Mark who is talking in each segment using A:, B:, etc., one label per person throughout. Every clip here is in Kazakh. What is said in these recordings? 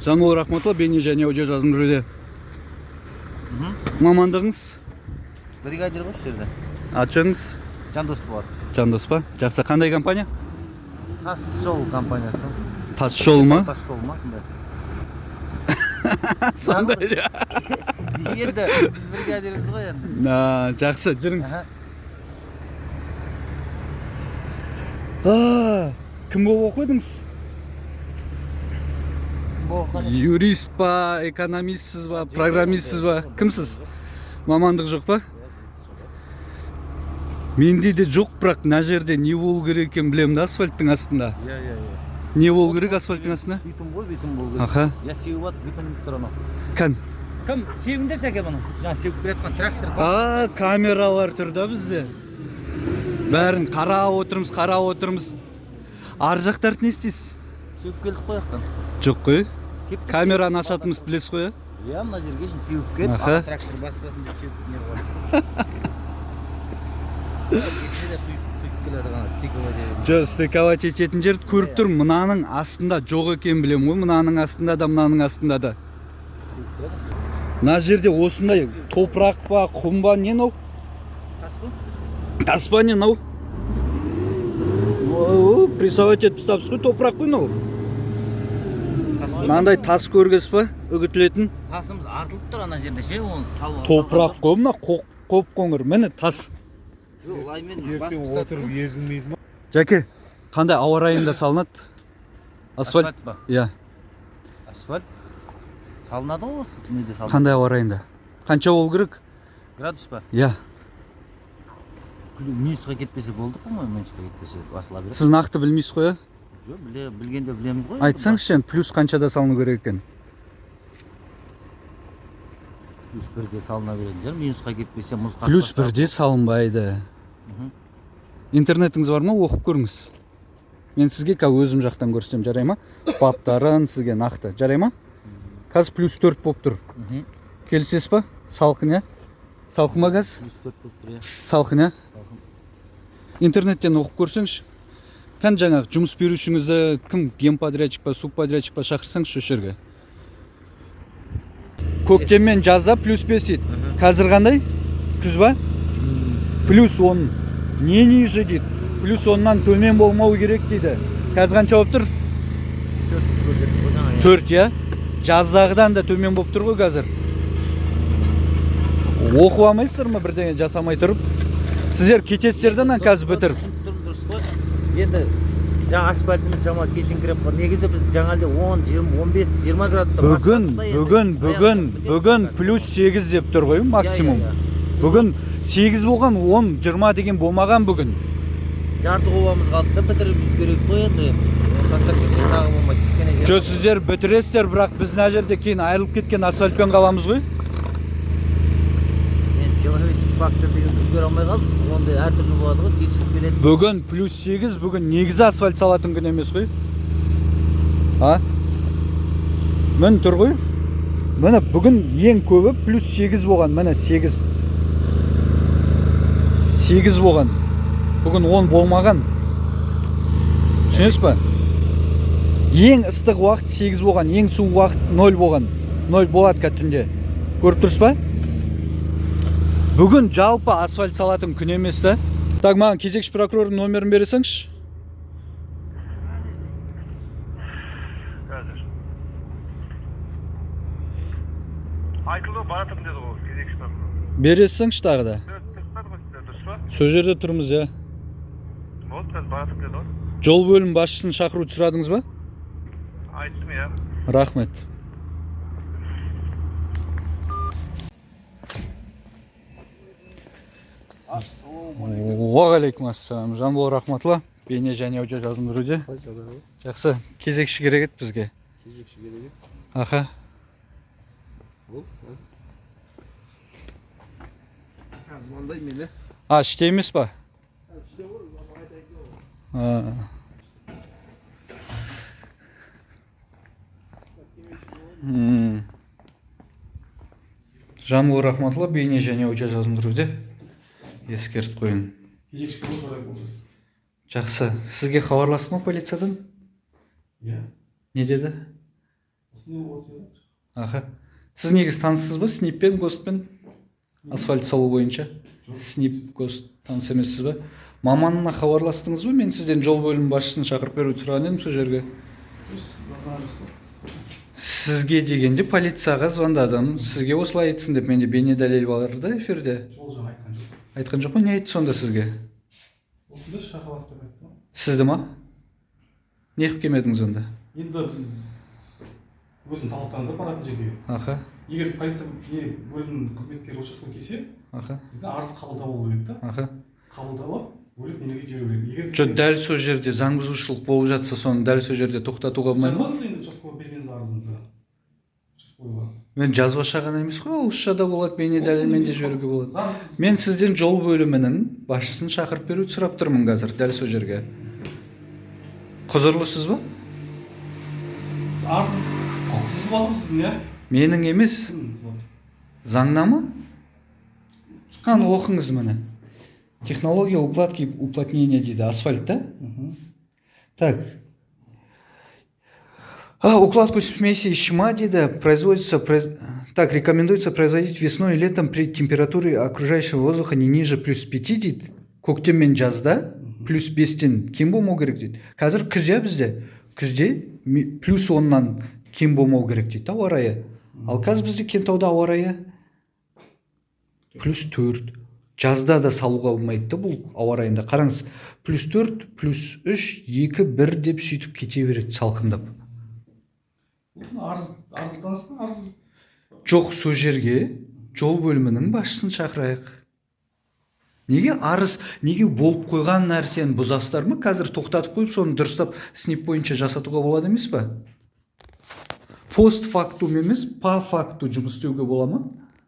A: Жанбол Рахматулла, бейне және аудио жазылым. Мамандығыңыз?
B: Бригадир ғой осы жерде.
A: Аты жөніңіз?
B: Жандос болады.
A: Жандос па? Жақсы, қандай компания?
B: Тас жол компаниясы.
A: Тас жол ма?
B: Тас жол ма сондай?
A: Сондай.
B: Енді біз бригадирміз ғой енді.
A: А, жақсы, жүріңіз.
B: Аха.
A: А, кім болып оқыдыңыз? Юрист па, экономистсіз ба, программистсіз ба? Кімсіз? Мамандық жоқ па? Менде де жоқ, бірақ мына жерде не болу керек екенін білемін да, асфальттың астында.
B: Иә, иә, иә.
A: Не болу керек асфальттың астында?
B: Битум ғой, битум болу керек.
A: Аха.
B: Я сеуіп алып, битум тұр анау.
A: Кән.
B: Кім? Себіңдерші, әке, бұны. Жаңа сеуіп келе жатқан трактор.
A: А, камералар тұр да бізде. Бәрін қарап отырмыз, қарап отырмыз. Ар жақтарды не істейсіз?
B: Сеуіп келдік қой жақтан.
A: Жоқ қой.
B: Септік.
A: Камераны ашатынымыз білесіз ғой, иә?
B: Иә, мына жерге шейін сеуіп келіп,
A: Аха.
B: ана трактор баспасын деп сеуіп не қойды. Кеше де құйып құйып келе жатыр ана стекло деген.
A: Жоқ, стыковать ететін жерді көріп тұрмын. Мынаның астында жоқ екенін білемін ғой. Мынаның астында да, мынаның астында да.
B: Сеуіп келе жатыр.
A: Мына жерде осындай топырақ па, құм ба, не мынау?
B: Тас қой.
A: Тас па, не мынау? О, прессовать етіп тастапсыз ғой, топырақ қой мынау.
B: Тас қой.
A: Мынандай тас көргенсіз ба, үгітілетін?
B: Тасымыз артылып тұр ана жерде ше, оны сал.
A: Топырақ қой мына, қоп қоңыр. Міне тас.
B: Жоқ, лаймен басып
C: Ертең
B: тастады.
C: отырып езілмейді ма?
A: Жәке, қандай ауа райында салынады? Асфальт?
B: Асфальт па?
A: Иә.
B: Асфальт салынады ғой, осы неде салынады.
A: Қандай ауа райында? Қанша болу керек?
B: Градус па?
A: Иә.
B: Минусқа кетпесе болды, по-моему, минусқа кетпесе басыла береді.
A: Сіз нақты білмейсіз ғой, иә?
B: Жоқ, білгенде білеміз ғой.
A: Айтсаңызшы енді, плюс қаншада салыну керек екен?
B: Плюс бірде салына беретін шығар, минусқа кетпесе, мұз қатпаса.
A: Плюс бірде салынбайды. Интернетіңіз бар ма? Оқып көріңіз. Мен сізге қазір өзім жақтан көрсетемін, жарай ма? Баптарын сізге нақты, жарай ма? Қазір плюс төрт болып тұр. Келісесіз ба? Салқын, иә? Салқын ба қазір?
B: Плюс төрт болып тұр, иә.
A: Салқын, иә? Интернеттен оқып көрсеңізші. Кән, жаңағы жұмыс берушіңізді кім, генподрядчик па, субподрядчик па, шақырсаңызшы осы жерге. Көктем мен жазда плюс бес дейді. Қазір қандай? Күз ба? Плюс он. Не ниже дейді. Плюс оннан төмен болмау керек дейді. Қазір қанша болып тұр?
B: Төрт көрсетті ғой жаңа, иә.
A: Төрт, иә? Жаздағыдан да төмен болып тұр ғой қазір. Оқып алмайсыздар ма бірдеңе жасамай тұрып? Сіздер кетесіздер да мынаны қазір бітіріп.
B: Түсініп тұрмын, дұрыс қой. Енді жаңа асфальтымыз шамалы кешіңкіреп қалды. Негізі біз жаңа әлде 10, 20, 15, 20 градуста
A: Бүгін,
B: бастадық та енді.
A: бүгін, бүгін,
B: Аяғында
A: бүгін
B: бітеді.
A: плюс 8 деп тұр ғой максимум.
B: Иә, иә, иә.
A: Бүгін 8 болған, 10, 20 деген болмаған бүгін.
B: Жарты қобамыз қалды да, бітіріп керек қой енді. Оны тастап кетсек тағы болмайды. Кішкене жер.
A: Жоқ, сіздер бітіресіздер, бірақ біз мына жерде кейін айырылып кеткен асфальтпен қаламыз ғой.
B: Енді человеческий фактор деген үлгере алмай қалдық. Ондай әртүрлі болады ғой, кешігіп келеді.
A: Бүгін плюс 8, бүгін негізі асфальт салатын күн емес қой. А? Міне тұр ғой. Міне бүгін ең көбі плюс 8 болған. Міне 8. 8 болған. Бүгін 10 болмаған. Түсінесіз ба? Ең ыстық уақыт 8 болған, ең суық уақыт 0 болған. 0 болады қазір түнде. Көріп тұрсыз ба? Бүгін жалпы асфальт салатын күн емес та. Так, маған кезекші прокурордың номерін бере салыңызшы.
D: Қазір. Айтылды ғой, баратырмын деді ғой кезекші прокурор.
A: Бере салыңызшы тағы да.
D: Тұрсыздар ғой сіздер, дұрыс па?
A: Сол жерде тұрмыз, иә.
D: Болды, қазір баратырмын деді ғой.
A: Жол бөлім басшысын шақыруды сұрадыңыз ба?
D: Айттым, иә.
A: Рахмет. Уағалейкум ассалам. Жанбол Рахматулла. Бейне және аудио жазылым. Жақсы. Кезекші керек еді бізге.
C: Кезекші керек еді.
A: Аха.
C: Ол қазір. Қазір звондаймын мен,
A: А, іште емес па? А. Жанбол Рахматулла, бейне және аудио жазылым. Ескертіп қояйын.
C: Кезекші прокурор болыңыз.
A: Жақсы. Сізге хабарласты ма полициядан?
C: Иә.
A: Не деді?
C: Не болады еді?
A: Аха, сіз негізі таныссыз ба СНиПпен, ГОСТпен, асфальт салу бойынша? СНиП, ГОСТ таныс емессіз ба? Маманына хабарластыңыз ба? Мен сізден жол бөлімі басшысын шақырып беруді сұраған едім сол жерге. Сізге дегенде, полицияға звондадым, сізге осылай айтсын деп. Менде бейне дәлел бар да эфирде.
C: Жол жаңа айтқан жоқ.
A: Айтқан жоқ па? Не айтты сонда сізге?
C: Осында шақырады деп айтты ғой.
A: Сізді ма? Не қылып келмедіңіз онда?
C: Енді біз өзінің талаптарында баратын жерге. Егер полиция не бөлімінің қызметкері учаскеге келсе, сізге арыз қабылдап алу керек та. Қабылдап алып, бөлек нелерге жіберу керек. Егер
A: Жоқ, дәл сол жерде заң бұзушылық болып жатса, соны дәл сол жерде тоқтатуға болмай ма?
C: Жазбадыңыз енді участковый, бермеңіз арызыңызды участковыйға.
A: Мен жазбаша ғана емес қой, ауызша да болады, бейне дәлелмен де жіберуге болады.
C: Заңсыз.
A: Мен сізден жол бөлімінің басшысын шақырып беруді сұрап тұрмын қазір дәл сол жерге. Құзырлысыз ба?
C: Арыз құқық бұзып алды сіздің, иә?
A: Менің емес.
C: Кім бұзып алды?
A: Заңнама. Қане, оқыңыз, міне, технология укладки, уплотнения дейді асфальт та. Так, укладку смеси ШМА дейді производится так, рекомендуется производить весной и летом при температуре окружающего воздуха не ниже +5 дейді. Көктем мен жазда +5-тен кем болмау керек дейді. Қазір күз, иә, бізде күзде +10-нан кем болмау керек дейді ауа райы. Ал қазір бізде Кентауда ауа райы +4. Жазда да салуға болмайды да бұл ауа райында. Қараңыз, +4, +3, 2, 1 деп сөйтіп кете береді салқындап.
C: Арыз, арыздансын, арыз.
A: Жоқ, сол жерге жол бөлімінің басшысын шақырайық. Неге арыз, неге болып қойған нәрсені бұзасыздар ма? Қазір тоқтатып қойып, соны дұрыстап СНиП бойынша жасатуға болады емес па? Постфактум емес, по факту жұмыс істеуге бола ма?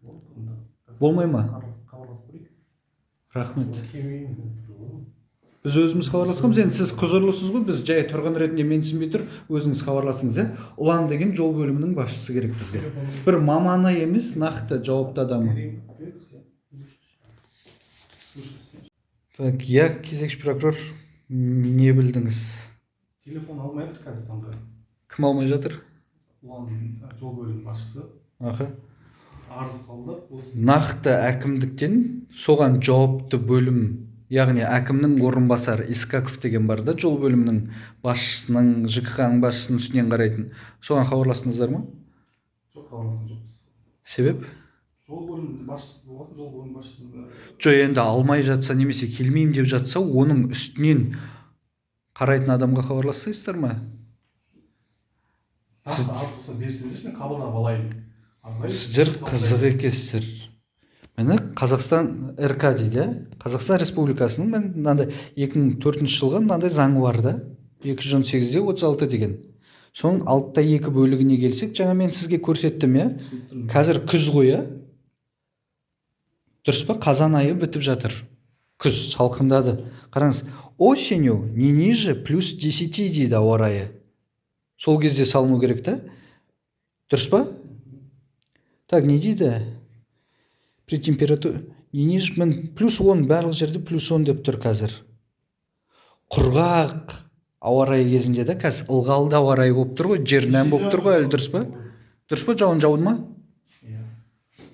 C: Болды онда.
A: Болмай ма?
C: Хабарласып көрейік.
A: Рахмет. Біз өзіміз хабарласқанбыз енді, сіз құзырлысыз ғой, біз жай тұрғын ретінде менсінбей тұр, өзіңіз хабарласыңыз, иә. Ұлан деген жол бөлімінің басшысы керек бізге, бір маманы емес, нақты жауапты адамы.
C: Слушайся.
A: Так, иә, кезекші прокурор, не білдіңіз?
C: Телефон алмай жатыр қазір таңда.
A: Кім алмай жатыр?
C: Ұлан, жол бөлімінің басшысы. Арыз қабылдап осы.
A: Нақты әкімдіктен соған жауапты бөлім, яғни әкімнің орынбасары Искаков деген бар да, жол бөлімінің басшысының, ЖКХ ның басшысының үстінен қарайтын, соған хабарластыңыздар ма?
C: Жоқ, хабарласқан жоқпыз.
A: Себеп?
C: Жол бөлімінің басшысы болған соң, жол бөлімінің басшысының
A: Жоқ, енді алмай жатса немесе келмеймін деп жатса, оның үстінен қарайтын адамға хабарласпайсыздар ма?
C: Нақты арыз болса, берсеңіздерші, мен қабылдап алайын. Арнайы.
A: Сіздер қызық екенсіздер. Міне, Қазақстан РК дейді, иә, Қазақстан Республикасының, міне, мынандай 2004 жылғы мынандай заңы бар да, 218-де 36 деген. Соның 6-2 бөлігіне келсек, жаңа мен сізге көрсеттім, иә. Қазір күз ғой, иә, дұрыс па? Қазан айы бітіп жатыр, күз салқындады. Қараңыз, осенью не ниже +10 дейді ауа райы. Сол кезде салыну керек та, дұрыс па? Так, не дейді? При температуре не ниже, міне, +10, барлық жерде +10 деп тұр қазір. Құрғақ ауа райы кезінде да. Қазір ылғалды ауа райы болып тұр ғой, жер нәр болып тұр ғой әлі, дұрыс па? Дұрыс па? Жауын жауды ма?
C: Иә.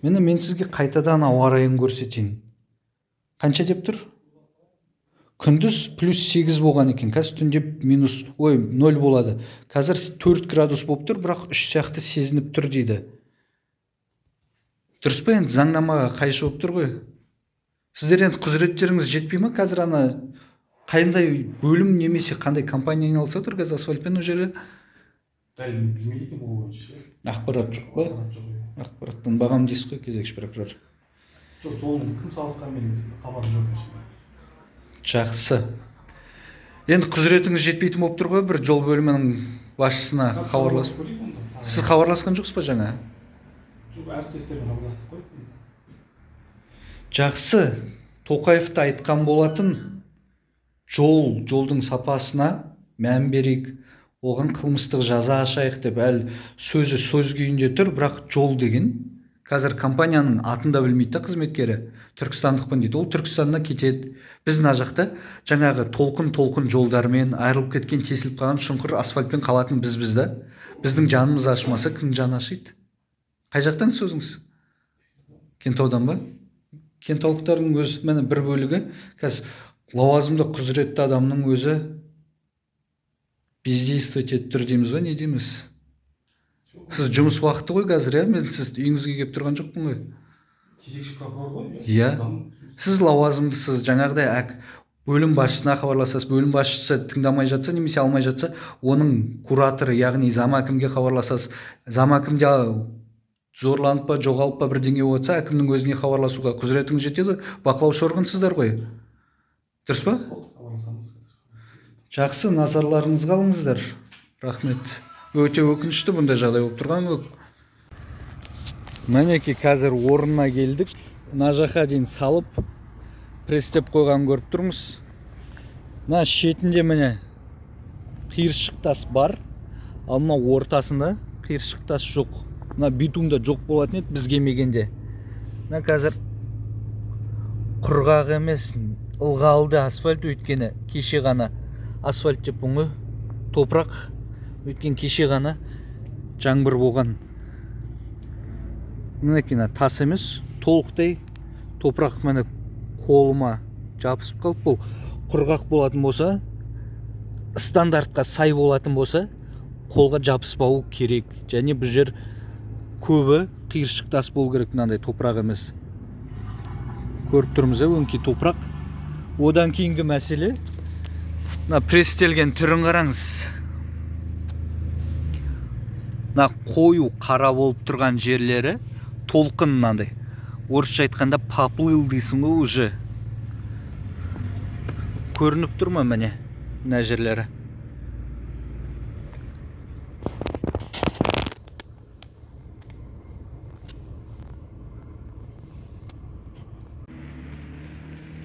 A: Міне, мен сізге қайтадан ауа райын көрсетейін. Қанша деп тұр? Күндіз +8 болған екен, қазір түнде минус, ой, 0 болады. Қазір 4 градус болып тұр, бірақ 3 сияқты сезініп тұр дейді, дұрыс па? Енді заңнамаға қайшы болып тұр ғой. Сіздер енді құзыреттеріңіз жетпей ма? Қазір ана қандай бөлім немесе қандай компания айналысып жатыр қазір асфальтпен ол жерде?
C: Дәл білмейді екен бұл бойынша ше.
A: Ақпарат жоқ па?
C: Ақпарат жоқ, иә.
A: Ақпараттан бағам дейсіз ғой, кезекші прокурор.
C: Жоқ, жолын кім салып жатқанын менің хабарым жоқ вообще.
A: Жақсы, енді құзыретіңіз жетпейтін болып тұр ғой бір жол бөлімінің басшысына
C: Қазір
A: хабарласып.
C: хабарласып көрейік онда.
A: Сіз хабарласқан жоқсыз ба жаңа?
C: Жоқ, әріптестермен хабарластық қой.
A: Жақсы. Тоқаев та айтқан болатын, жол, жолдың сапасына мән берейік, оған қылмыстық жаза ашайық деп. Әлі сөзі сөз күйінде тұр, бірақ жол деген Қазір компанияның атын да білмейді да қызметкері. Түркістандықпын дейді. Ол Түркістаннан кетеді. Біз мына жақта жаңағы толқын-толқын жолдармен айырылып кеткен, тесіліп қалған шұңқыр асфальтпен қалатын бізбіз да. Біздің жанымыз ашымаса, кім жаны ашиды? Қай жақтан сөзіңіз? Кентаудан ба? Кентаулықтардың өз міне бір бөлігі қазір лауазымды құзыретті адамның өзі бездействовать етіп тұр дейміз ба, не дейміз? Сіз жұмыс уақыты ғой қазір, иә? Мен сіз үйіңізге келіп тұрған жоқпын ғой.
C: Кезекші прокурор ғой.
A: Иә. Сіз лауазымдысыз, жаңағыдай бөлім басшысына хабарласасыз, бөлім басшысы тыңдамай жатса немесе алмай жатса, оның кураторы, яғни зам әкімге хабарласасыз. Зам әкімде зорланып па, жоғалып па бірдеңе болса, әкімнің өзіне хабарласуға құзыретіңіз жетеді. Бақылаушы органсыздар ғой. Дұрыс па? Жақсы, назарларыңызға алыңыздар. Рахмет. Өте өкінішті бұндай жағдай болып тұрған. Мінекей қазір орнына келдік. Мына жаққа дейін салып, пресстеп қойғанын көріп тұрмыз. Мына шетінде міне қиыршық тас бар, ал мына ортасында қиыршық тас жоқ. Мына битум да жоқ болатын еді біз келмегенде. Мына қазір құрғақ емес, ылғалды асфальт, өйткені кеше ғана асфальт деп ғой, топырақ, өйткені кеше ғана жаңбыр болған. Мінекей мына тас емес, толықтай топырақ міне қолыма жабысып қалып, бұл құрғақ болатын болса, стандартқа сай болатын болса, қолға жабыспауы керек. Және бұл жер көбі қиыршық тас болу керек, мынандай топырақ емес. Көріп тұрмыз, өңкей топырақ. Одан кейінгі мәселе, мына пресстелген түрін қараңыз. Мына қою қара болып тұрған жерлері толқын мынандай. Орысша айтқанда поплыл дейсің ғой уже. Көрініп тұр ма міне мына жерлері?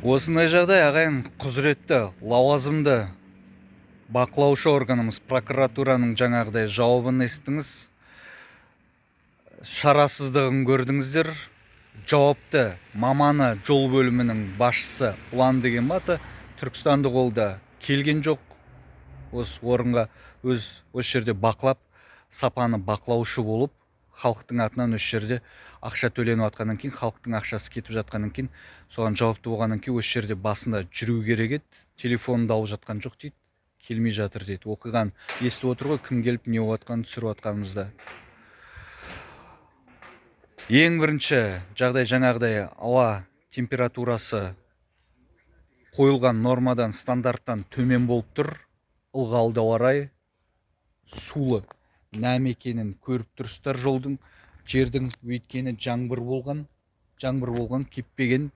A: Осындай жағдай, ағайын, құзыретті, лауазымды бақылаушы органымыз прокуратураның жаңағыдай жауабын естіңіз, шарасыздығын көрдіңіздер. Жауапты маманы жол бөлімінің басшысы Ұлан деген аты, түркістандық ол да келген жоқ осы орынға, өз осы жерде бақылап, сапаны бақылаушы болып, халықтың атынан осы жерде ақша төленіп жатқаннан кейін, халықтың ақшасы кетіп жатқаннан кейін, соған жауапты болғаннан кейін осы жерде басында жүру керек еді. Телефонын алып жатқан жоқ дейді, келмей жатыр дейді. Оқиғаны естіп отыр ғой, кім келіп не болып жатқанын түсіріп жатқанымызда. Ең бірінші жағдай жаңағыдай ауа температурасы қойылған нормадан, стандарттан төмен болып тұр. Ылғалды ауа райы, сулы нәм екенін көріп тұрсыздар жолдың, жердің, өйткені жаңбыр болған, жаңбыр болған, кеппеген,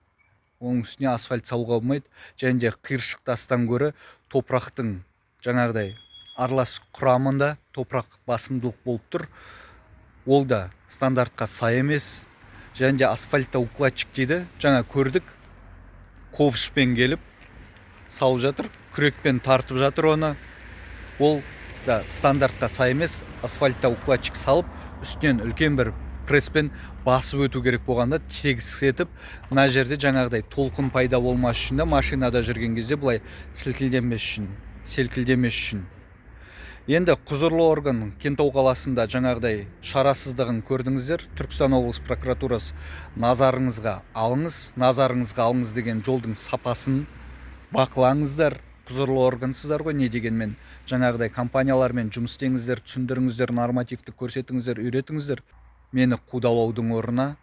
A: оның үстіне асфальт салуға болмайды. Және де қиыршық тастан гөрі топырақтың жаңағыдай аралас құрамында топырақ басымдылық болып тұр. Ол да стандартқа сай емес. Және де асфальтта укладчик дейді, жаңа көрдік, ковшпен келіп салып жатыр, күрекпен тартып жатыр оны. Ол да стандартқа сай емес. Асфальтта укладчик салып, үстінен үлкен бір пресспен басып өту керек болғанда тегіс етіп, мына жерде жаңағыдай толқын пайда болмас үшін де, машинада жүрген кезде былай селкілдемес үшін, селкілдемес үшін. Енді құзырлы орган Кентау қаласында жаңағыдай шарасыздығын көрдіңіздер. Түркістан облыс прокуратурасы назарыңызға алыңыз, назарыңызға алыңыз деген жолдың сапасын бақылаңыздар. Құзырлы органсыздар ғой, не дегенмен жаңағыдай компаниялармен жұмыс істеңіздер, түсіндіріңіздер, нормативті көрсетіңіздер, үйретіңіздер. Мені қудалаудың орнына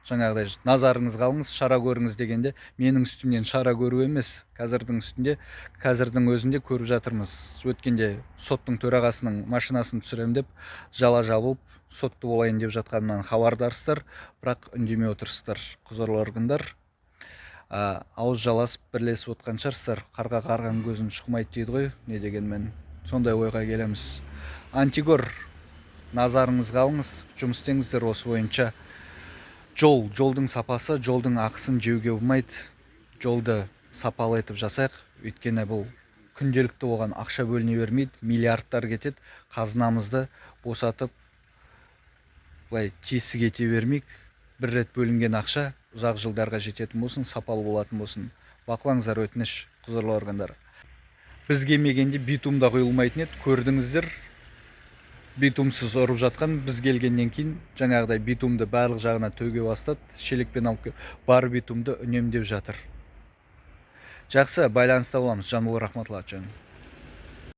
A: жаңағыдай назарыңызға алыңыз, шара көріңіз дегенде менің үстімнен шара көру емес, қазірдің үстінде, қазірдің өзінде көріп жатырмыз. Өткенде соттың төрағасының машинасын түсірем деп жала жабылып, сотты болайын деп жатқанынан хабардарсыздар, бірақ үндемей отырсыздар. Құзырлы органдар ауыз жаласып бірлесіп отқан шығарсыздар. Қарға қарған көзін шұқымайды дейді ғой, не дегенмен сондай ойға келеміз. Антигор, назарыңызға алыңыз, жұмыс істеңіздер осы бойынша. Жол, жолдың сапасы, жолдың ақысын жеуге болмайды. Жолды сапалы етіп жасайық, өйткені бұл күнделікті оған ақша бөліне бермейді, миллиардтар кетеді. Қазынамызды босатып, былай тесік ете бермейік. Бір рет бөлінген ақша ұзақ жылдарға жететін болсын, сапалы болатын болсын. Бақылаңыздар, өтініш, құзырлы органдар. Біз келмегенде битум да құйылмайтын еді, көрдіңіздер. Битумсыз ұрып жатқан. Біз келгеннен кейін жаңағыдай битумды барлық жағына төге бастады, шелекпен алып келіп, бар битумды үнемдеп жатыр. Жақсы, байланыста боламыз. Жанбол Рахматулла.